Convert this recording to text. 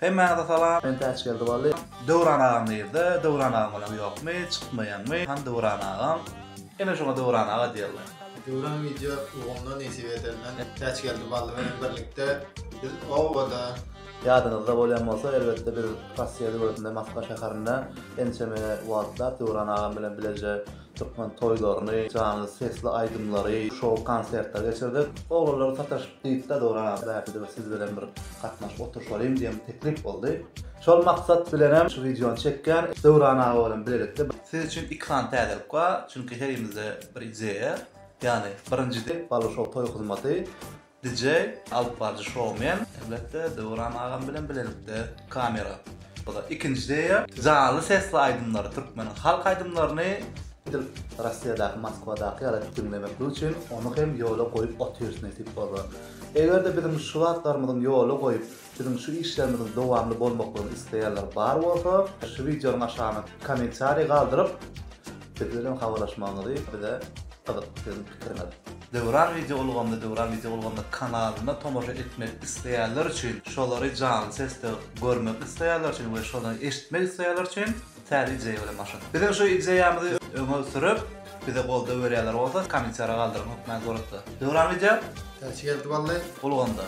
Hemmäňize salam. Men Täçgeldi Bally. Döwran agam nirde? Döwran agam bilen ýokmy? Çykmaýaňmy? Hany Döwran agam? Ine şoňa Döwran aga diýerler. Döwran wideo ulgamyna nesip edermen Täçgeldi Bally bilen birlikde biz obada. Ýadyňyzda bolýan bolsa elbetde biz Rossiýa döwletinde Moskwa şäherinde ençeme wagtlap Döwran agam bilen bileje türkmen toýlaryny, janly sesli aýdymlary, şou konsertler geçirdik. Oglanlar sataşyp diýipdä Döwran aga bärde bir siz bilen bir gatnaşyp oturyşalyň diýen teklip boldy. Şol maksat bilenem şu wideony çekýän. Döwran aga bilen bilelikde. Siz üçin iki sany täzelik bar, çünki herimizde bir ideýa. Ýagny birinjisi Baly şou toý hyzmaty. DJ, alyp baryjy şoumen, elbetde Döwran agam bilen bilelikde kamera. Bu-da ikinji ideýa. Janly sesli aýdymlary, türkmeniň halk aýdymlaryny edil Rossiýadaky, Moskwadaky ýaly edip diňlemeklik üçin ony hem ýola goýup otyrys nesip bolsa. Eger-de biziň şu zatlarymyzyň ýola goýup, biziň şu işlerimiziň dowamly bolmaklygyny isleýänler bar bolsa, şu wideonyň aşagyna kommentariý galdyryp, biz bilen habarlaşmagyňyzy bize gyzykly siziň pikiriňiz. Döwran wideo ulgamynda Döwran wideo ulgamynda kanalyna tomaşa etmek isleýänler üçin şolary janly sesde görmek isleýänler üçin we şolary eşitmek isleýänler üçin täze ideýa bilen başladyk. Biziň şu ideýamyzy öňe sürüp bize goldaw berýänler bolsa kommentariýa galdyryň hökmän suratda. Döwran wideo Täçgeldi Bally. Ulgamda.